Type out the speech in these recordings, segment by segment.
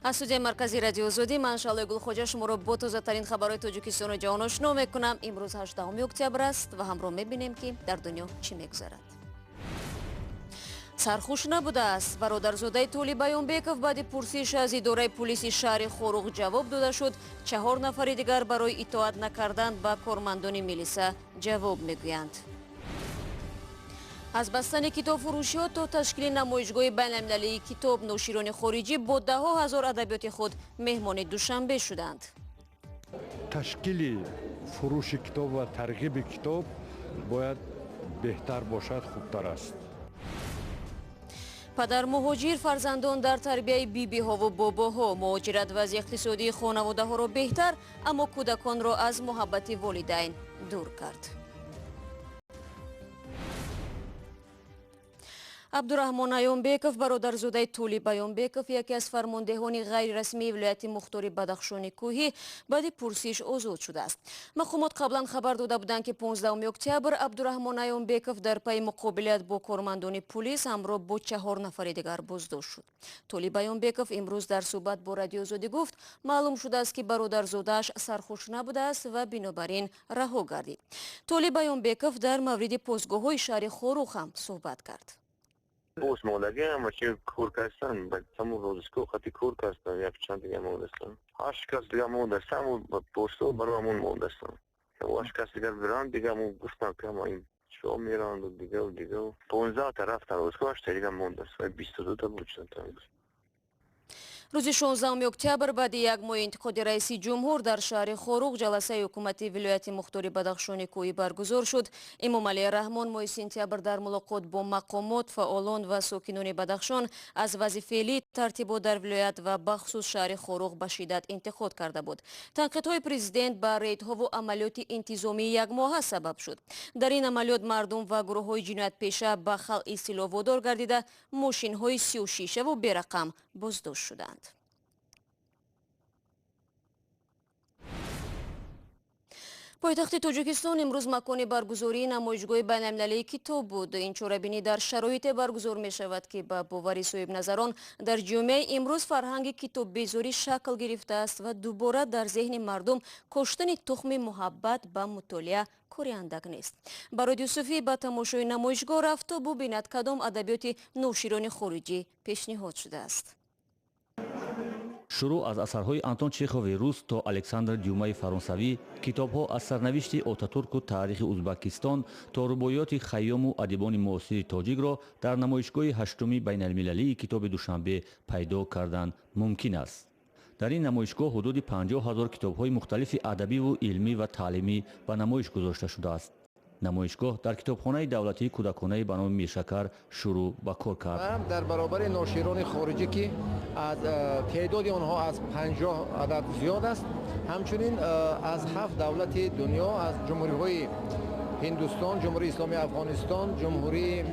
Аз студияи марказии Радиои Озодӣ ман Шаҳлои Гулхоҷа шуморо бо тозатарин хабарҳои Тоҷикистону ҷаҳон ошно мекунам. Имрӯз 18 октябр аст ва ҳамроҳ мебинем, ки дар дунё чӣ мегузарад. Сархуш набудааст. Бародарзодаи Толиб Баёнбеков баъди пурсиш аз идораи пулиси шаҳри Хоруғ ҷавоб дода шуд. Чаҳор нафари дигар барои итоат накардан ба кормандони милиса ҷавоб мегӯянд. Аз бастани китобфурӯшиҳо то ташкили намоишгоҳи байналмилалии китоб, ноширони хориҷӣ бо даҳҳо ҳазор адабиёти худ меҳмони Душанбе шуданд. Ташкили фурӯши китоб ва тарғиби китоб бояд беҳтар бошад, хубтар аст. Падар муҳоҷир, фарзандон дар тарбияи бибиҳову бобоҳо. Муҳоҷират вазъи иқтисодии хонаводаҳоро беҳтар, аммо кӯдаконро аз муҳаббати волидайн дур кард. Абдураҳмон Аёнбеков, бародарзодаи Толиб Аёнбеков, яке аз фармондеҳони ғайрирасмии вилояти мухтори Бадахшони кӯҳӣ, баъди пурсиш озод шудааст. Мақомот қаблан хабар дода буданд, ки 15 октябр Абдураҳмон Аёнбеков дар пайи муқобилият бо кормандони пулис ҳамроҳ бо чаҳор нафари дигар боздошт шуд. Толиб Аёнбеков имрӯз дар суҳбат бо Радиои Озодӣ гуфт, маълум шудааст, ки бародарзодааш сархуш набудааст ва бинобар ин раҳо гардид. Толиб Аёнбеков дар мавриди постгоҳҳои шаҳри Хоруғ ҳам суҳбат кард. Боз мондагӣ ҳама чи кор кастан, ҳамун розыскҳо хати кор кастан, як чанд дига мондастан. Ҳашт кас дига мондастан, ҳамун постҳо барои ҳамун мондастан. Ҳашт кас дигар биранд, дига ҳамун гуфтам, ки ҳама ин чо меранду дигаву дигаву. 15та рафтан розыскҳо, ҳашта дига мондаст. 22та буд чанд. Рӯзи 16 октябр баъди як моҳи интиқоди раиси ҷумҳур дар шаҳри Хоруғ ҷаласаи ҳукумати вилояти мухтори Бадахшони кӯҳӣ баргузор шуд. Эмомалӣ Раҳмон моҳи сентябр дар мулоқот бо мақомот, фаъолон ва сокинони Бадахшон аз вазъи феълии тартибот дар вилоят ва бахусус шаҳри Хоруғ ба шиддат интиқод карда буд. Танқидҳои президент ба рейдҳову амалиёти интизомии якмоҳа сабаб шуд. Дар ин амалиёт мардум ва гурӯҳҳои ҷиноятпеша ба халъи силоҳ водор гардида, мошинҳои сиёҳшишаву берақам боздошт шуданд. Пойтахти Тоҷикистон имрӯз макони баргузории намоишгоҳи байналмилалии китоб буд. Ин чорабинӣ дар шароите баргузор мешавад, ки ба бовари соҳибназарон дар ҷомеаи имрӯз фарҳанги китоббезорӣ шакл гирифтааст ва дубора дар зеҳни мардум коштани тухми муҳаббат ба мутолиа кори андак нест. Барод Юсуфӣ ба тамошои намоишгоҳ рафт, то бубинад, кадом адабиёти ноширони хориҷӣ пешниҳод шудааст. Шурӯъ аз асарҳои Антон Чехови рус то Александр Дюмаи фаронсавӣ, китобҳо аз сарнавишти Отатурку таърихи Узбакистон то рубоиёти Хайёму адибони муосири тоҷикро дар намоишгоҳи ҳаштуми байналмилалии китоби Душанбе пайдо кардан мумкин аст. Дар ин намоишгоҳ ҳудуди 50 000 китобҳои мухталифи адабиву илмӣ ва таълимӣ ба намоиш гузошта шудааст. Намоишгоҳ дар китобхонаи давлатии кӯдаконаи ба номи Миршакар шурӯъ ба кор кард. Дар баробари ноширони хориҷӣ, ки аз теъдоди онҳо аз 50 адад зиёд аст, ҳамчунин аз ҳафт давлати дунё, аз ҷумҳуриҳои Ҳиндустон, Ҷумҳурии Исломии Афғонистон, Ҷумҳурии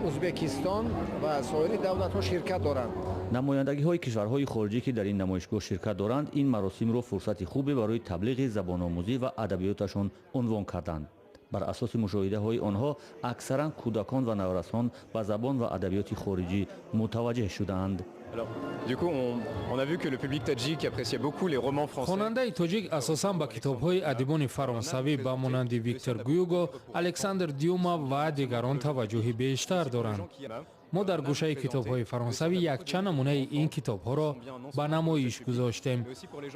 Узбекистон ва соири давлатҳо ширкат доранд. Намояндагиҳои кишварҳои хориҷӣ, ки дар ин намоишгоҳ ширкат доранд, ин маросимро фурсати хубе барои таблиғи забономӯзӣ ва адабиёташон унвон карданд. Бар асоси мушоҳидаҳои онҳо, аксаран кӯдакон ва наврасон ба забон ва адабиёти хориҷӣ мутаваҷҷеҳ шудаанд. Хонандаи тоҷик асосан ба китобҳои адибони фаронсавӣ ба монанди Виктор Гюго, Александр Дюма ва дигарон таваҷҷӯҳи бештар доранд. Мо дар гӯшаи китобҳои фаронсавӣ якчанд намунаи ин китобҳоро ба намоиш гузоштем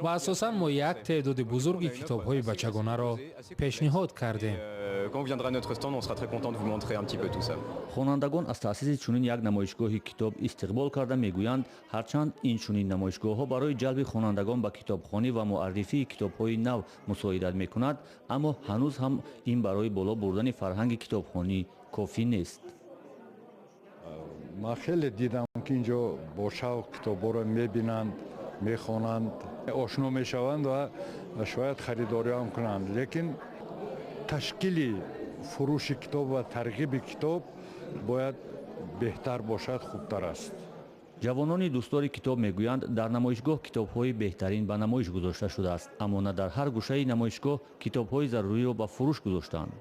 ва асосан мо як теъдоди бузурги китобҳои бачагонаро пешниҳод кардем. Хонандагон аз таъсиси чунин як намоишгоҳи китоб истиқбол карда, мегӯянд, ҳарчанд ин чунин намоишгоҳҳо барои ҷалби хонандагон ба китобхонӣ ва муаррифии китобҳои нав мусоидат мекунад, аммо ҳанӯз ҳам ин барои боло бурдани фарҳанги китобхонӣ кофӣ нест. Ман хеле дидам, ки инҷо бо шавқ китобҳоро мебинанд, мехонанд, ошно мешаванд ва шояд харидориам кунанд, лекин ташкили фурӯши китоб ва тарғиби китоб бояд беҳтар бошад, хубтар аст. Ҷавонони дӯстдори китоб мегӯянд, дар намоишгоҳ китобҳои беҳтарин ба намоиш гузошта шудааст, аммо на дар ҳар гӯшаи намоишгоҳ китобҳои заруриро ба фурӯш гузоштаанд,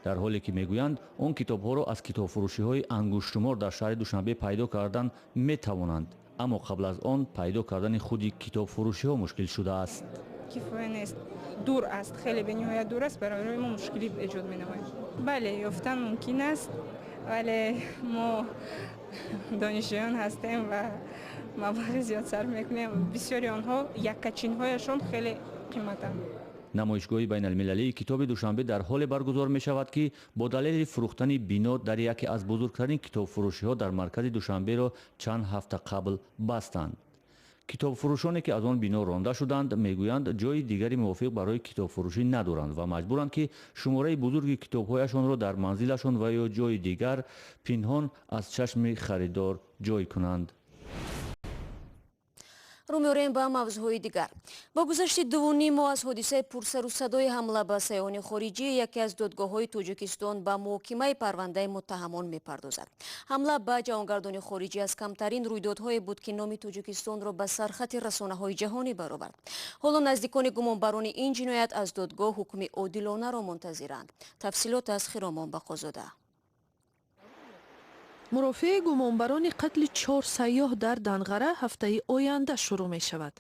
дар ҳоле ки мегӯянд, он китобҳоро аз китобфурӯшиҳои ангуштшумор дар шаҳри Душанбе пайдо кардан метавонанд. Аммо қабл аз он пайдо кардани худи китобфурӯшиҳо мушкил шудааст. Кифоя нест, дур аст, хеле бениҳоят дур аст, барои мо мушкилӣ эҷод менамояд. Бале, ёфтан мумкин аст, вале мо донишҷӯён ҳастем ва маблағи зиёд сарф мекунем. Бисёри онҳо яккачинҳояшон хеле қиматанд. Намоишгоҳи байналмилалии китоби Душанбе дар ҳоле баргузор мешавад, ки бо далели фурӯхтани бино дар яке аз бузургтарин китобфурӯшиҳо дар маркази Душанберо чанд ҳафта қабл бастанд. Китобфурӯшоне ки аз он бино ронда шуданд, мегӯянд, ҷои дигари мувофиқ барои китобфурӯшӣ надоранд ва маҷбуранд, ки шумораи бузурги китобҳояшонро дар манзилашон ва ё ҷои дигар пинҳон аз чашми харидор ҷой кунанд. Рӯ меорем ба мавзӯъҳои дигар. Бо гузашти 2,5 моҳ аз ҳодисаи пурсару садои ҳамла ба сайёҳони хориҷӣ, яке аз додгоҳҳои Тоҷикистон ба муҳокимаи парвандаи муттаҳамон мепардозад. Ҳамла ба ҷаҳонгардони хориҷӣ аз камтарин рӯйдодҳое буд, ки номи Тоҷикистонро ба сархати расонаҳои ҷаҳонӣ баровард. Ҳоло наздикони гумонбарони ин ҷиноят аз додгоҳ ҳукми одилонаро мунтазиранд. Тафсилот аз Хиромон Бақозода. Мурофиаи гумонбарони қатли 4 сайёҳ дар Данғара ҳафтаи оянда шурӯъ мешавад.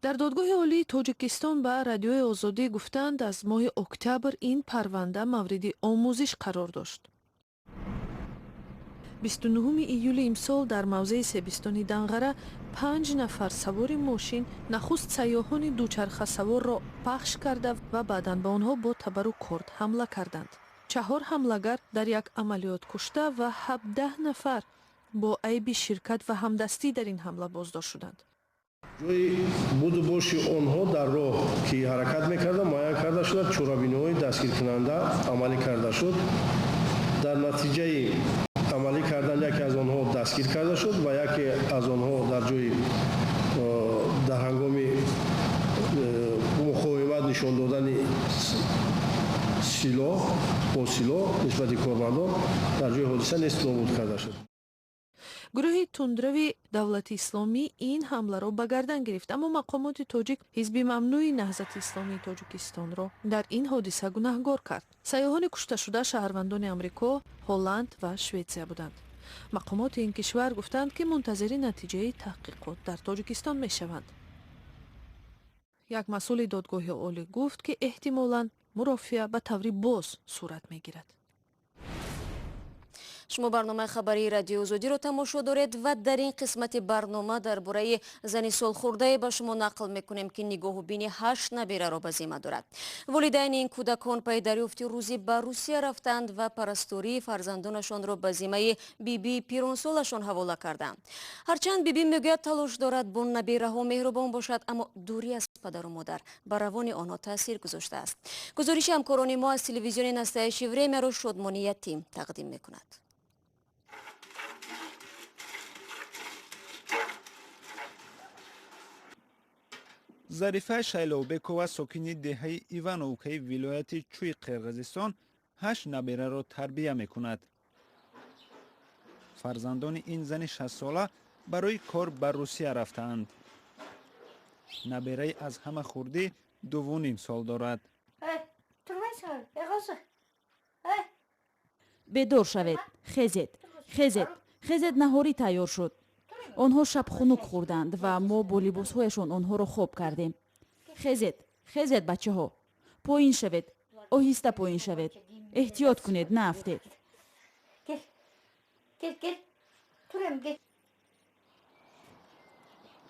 Дар додгоҳи олии Тоҷикистон ба Радиои Озодӣ гуфтанд, аз моҳи октябр ин парванда мавриди омӯзиш қарор дошт. 29 июли имсол дар мавзеи Себистони Данғара 5 нафар савори мошин нахуст сайёҳони дучархасаворро пахш карда ва баъдан ба онҳо бо табару корд ҳамла карданд. 4 ҳамлагар дар як амалиёт кушта ва 17 нафар бо айби ширкат ва ҳамдастӣ дар ин ҳамла боздошт шуданд. Ҷои буду боши онҳо дар роҳ, ки ҳаракат мекарданд, муайян карда шуда, чорабиниҳои дастгиркунанда амалӣ карда шуд. Дар натиҷаи амалӣ кардан яке аз онҳо дастгир карда шуд ва яке аз онҳо дар ҷои дар ҳангоми муқовимат нишон додани силоҳ бо силоҳ нисбати кормандон дар ҷои ҳодиса нест нобуд карда шуд. Гурӯҳи тундрави Давлати Исломӣ ин ҳамларо ба гардан гирифт, аммо мақомоти тоҷик ҳизби мамнӯи Наҳзати Исломии Тоҷикистонро дар ин ҳодиса гунаҳгор кард. Сайёҳони кушташуда шаҳрвандони Амрико, Ҳолланд ва Шветсия буданд. Мақомоти ин кишвар гуфтанд, ки мунтазири натиҷаи таҳқиқот дар Тоҷикистон мешаванд. Як масъули додгоҳи олӣ гуфт, ки эҳтимолан мурофиа ба таври боз сурат мегирад. Шумо барномаи хабарии Радиои Озодиро тамошо доред ва дар ин қисмати барнома дар бораи зани солхӯрдае ба шумо нақл мекунем, ки нигоҳубини 8 набераро ба зимма дорад. Волидайни ин кӯдакон пай дарёфти рӯзӣ ба Русия рафтанд ва парастории фарзандонашонро ба зиммаи бибии пиронсолашон ҳавола карданд. Ҳарчанд бибӣ мегӯяд, талош дорад бо набераҳо меҳрубон бошад, аммо дурӣ аз падару модар ба равони онҳо таъсир гузоштааст. Гузориши ҳамкорони мо аз телевизиони Настоящее времяро Шодмони Ятим тақдим мекунад. Зарифа Шайловбекова, сокини деҳаи Ивановкаи вилояти Чӯи Қирғизистон, 8 набераро тарбия мекунад. Фарзандони ин зани 60сола барои кор ба Русия рафтаанд. Набераи аз ҳама хурдӣ 2,5 сол дорад. Бедор шавед, хезед, хезед, хезед, наҳорӣ тайёр шуд. Онҳо шаб хунук хӯрданд ва мо бо либосҳояшон онҳоро хоб кардем. Хезед, хезед, бачаҳо, поин шавед, оҳиста поин шавед, эҳтиёт кунед, наафтед.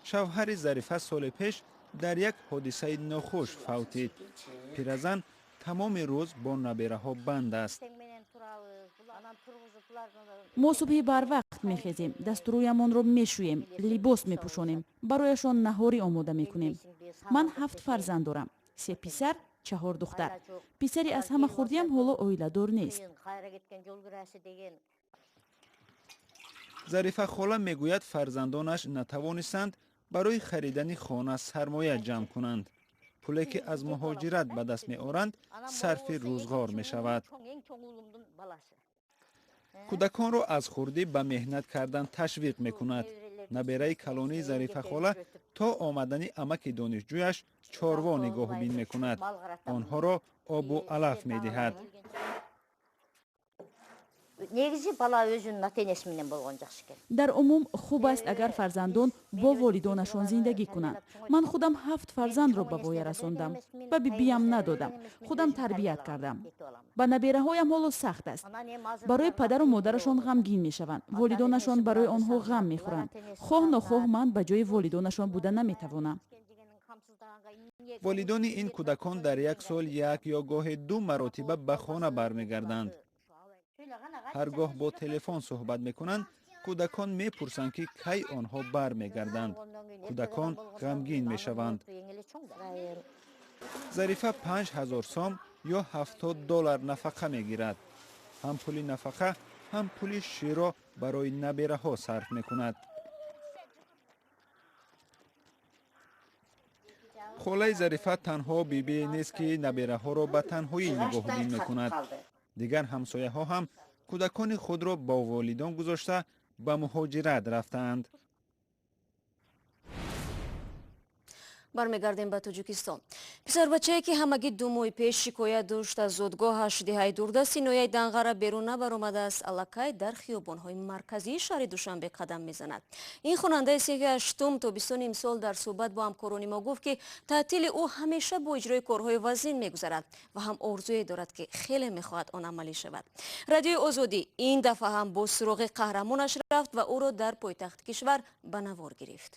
Шавҳари Зарифа соли пеш дар як ҳодисаи нохуш фавтид. Пиразан тамоми рӯз бо набераҳо банд аст. Мо субҳи барвақт мехезем, дастурӯямонро мешӯем, либос мепӯшонем, барояшон наҳорӣ омода мекунем. Ман 7 фарзанд дорам, 3 писар, 4 духтар. Писари аз ҳама хурдиам ҳоло оиладор нест. Зарифа хола мегӯяд, фарзандонаш натавонистанд барои харидани хона сармоя ҷамъ кунанд. Пуле ки аз муҳоҷират ба даст меоранд, сарфи рӯзғор мешавад. Кӯдаконро аз хурдӣ ба меҳнат кардан ташвиқ мекунад. Набераи калонии Зарифа хола то омадани амаки донишҷӯяш чорво нигоҳубин мекунад. Онҳоро обу алаф медиҳад. Негизи бала өзүнүн ата энеси менен болгон жакшы экен. Дар умум хуб аст, агар фарзандон бо волидонашон зиндагӣ кунанд. Ман худам 7 фарзандро ба воя расондам, ба бибиям надодам, худам тарбият кардам. Ба набераҳоям ҳоло сахт аст. Барои падару модарашон ғамгин мешаванд, волидонашон барои онҳо ғам мехӯранд. Хоҳ нохоҳ ман ба ҷои волидонашон буда наметавонам. Волидони ин кӯдакон дар як сол як ё гоҳе 2 маротиба ба хона бармегарданд. Ҳар гоҳ бо телефон суҳбат мекунанд, кӯдакон мепурсанд, ки кай онҳо бармегарданд. Кӯдакон ғамгин мешаванд. Зарифа 5000 сом ё $70 нафақа мегирад. Ҳам пули нафақа, ҳам пули ширро барои набераҳо сарф мекунад. Холаи Зарифа танҳо бибие нест, ки набераҳоро ба танҳоӣ нигоҳубин мекунад. Дигар ҳамсояҳо ҳам кӯдакони худро бо волидон гузошта ба муҳоҷират рафтаанд. Бармегардем ба Тоҷикистон. Писарбачае, ки ҳамагӣ 2 моҳи пеш шикоят дошт аз зодгоҳаш деҳаи дурдасти ноҳияи Данғара берун набаромадааст, аллакай дар хиёбонҳои марказии шаҳри Душанбе қадам мезанад. Ин хонандаи синфи 8 тобистони имсол дар суҳбат бо ҳамкорони мо гуфт, ки таътили ӯ ҳамеша бо иҷрои корҳои вазин мегузарад ва ҳам орзуе дорад, ки хеле мехоҳад он амалӣ шавад. Радиои Озодӣ ин дафъа ҳам бо суроғи қаҳрамонаш рафт ва ӯро дар пойтахти кишвар ба навор гирифт.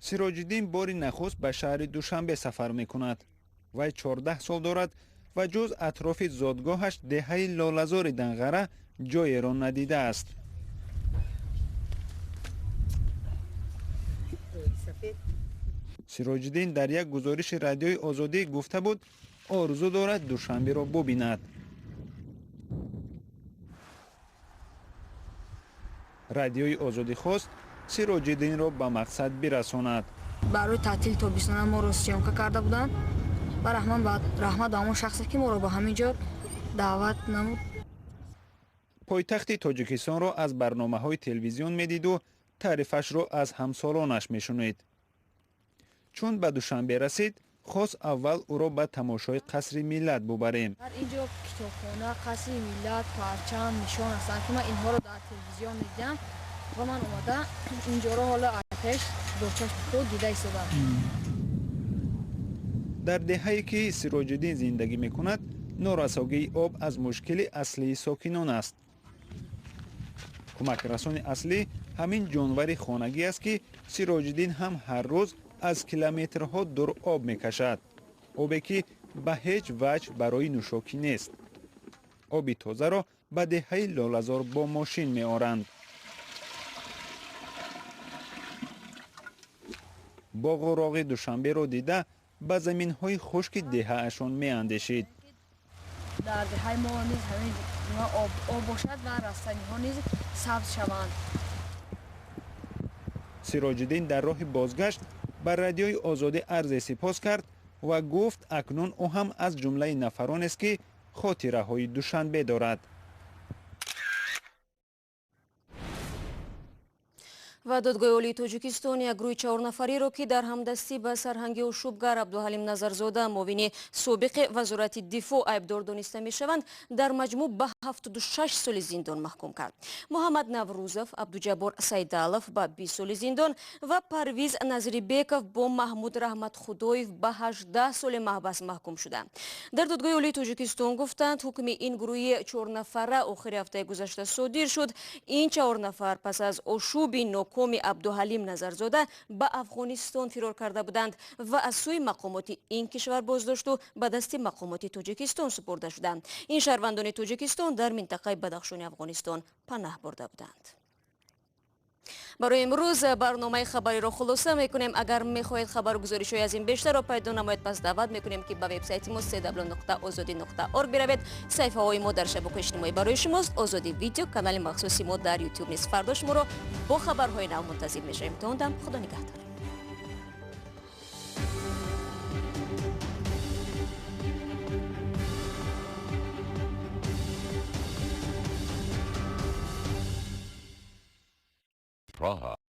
Сироҷиддин бори нахуст ба шаҳри Душанбе сафар мекунад. Вай 14 сол дорад ва ҷуз атрофи зодгоҳаш деҳаи Лолазори Данғара ҷоеро надидааст. Сироҷиддин дар як гузориши Радиои Озодӣ гуфта буд, орзу дорад Душанберо бубинад. Радиои Озодӣ хост Сироҷиддинро ба мақсад бирасонад. Барои таътили тобистона моро съёмка карда буданд ва раҳмат ба ҳамон шахсе, ки моро ба ҳамин ҷо даъват намуд. Пойтахти Тоҷикистонро аз барномаҳои телевизион медиду таърифашро аз ҳамсолонаш мешунид. Чун ба Душанбе расид, хост аввал ӯро ба тамошои Қасри Миллат бубарем. Дар ин ҷо китобхона, Қасри Миллат, парчам, нишон ҳастанд, ки ман инҳоро дар телевизион медидам ва ман омада инҷоро ҳоло пеш бо чашми худ дида истодам. Дар деҳае, ки Сироҷиддин зиндагӣ мекунад, норасогии об аз мушкили аслии сокинон аст. Кӯмакрасони аслӣ ҳамин ҷонвари хонагӣ аст, ки Сироҷиддин ҳам ҳар рӯз аз километрҳо дур об мекашад. Обе, ки ба ҳеҷ ваҷҳ барои нӯшокӣ нест. Оби тозаро ба деҳаи Лолазор бо мошин меоранд. Боғу роғи Душанберо дида ба заминҳои хушки деҳаашон меандешид. Дар деҳаи мо низ ҳамин об бошад ва растаниҳо низ сабз шаванд. Сироҷиддин дар роҳи бозгашт ба Радиои Озодӣ арзе сипос кард ва гуфт, акнун ӯ ҳам аз ҷумлаи нафаронест, ки хотираҳои Душанбе дорад. Ва Додгоҳи Олии Тоҷикистон як гурӯҳи 4 нафариро, ки дар ҳамдастӣ ба сарҳанги ошӯбгар Абдуҳалим Назарзода, муовини собиқи Вазорати дифоъ, айбдор дониста мешаванд, дар маҷмӯъ ба 76 соли зиндон маҳкум кард. Муҳаммад Наврӯзов, Абдуҷаббор Сайдалов ба 20 соли зиндон ва Парвиз Назрибеков бо Маҳмуд Раҳматхудоев ба 18 соли маҳбас маҳкум шуданд. Дар Додгоҳи Олии Тоҷикистон гуфтанд, ҳукми ин гурӯҳи 4 нафара охири ҳафтаи гузашта содир шуд. Ин 4 нафар пас аз ошӯби нокоми Абдуҳалим Назарзода ба Афғонистон фирор карда буданд ва аз сӯи мақомоти ин кишвар боздошту ба дасти мақомоти Тоҷикистон супурда шуданд. Ин шаҳрвандони Тоҷикистон дар минтақаи Бадахшони Афғонистон панаҳ бурда буданд. Барои имрӯз барномаи хабариро хулоса мекунем. Агар мехоҳед хабару гузоришҳои аз ин бештарро пайдо намоед, пас даъват мекунем, ки ба вебсайти мо cw.ozodi.org биравед. Саҳифаҳои мо дар шабакаҳои иҷтимоӣ барои шумост. Озодӣ Видео, канали махсуси мо дар Ютуб низ. Фардо шуморо бо хабарҳои нав мунтазир мешавем. То он дам Худо нигаҳдор. Praha.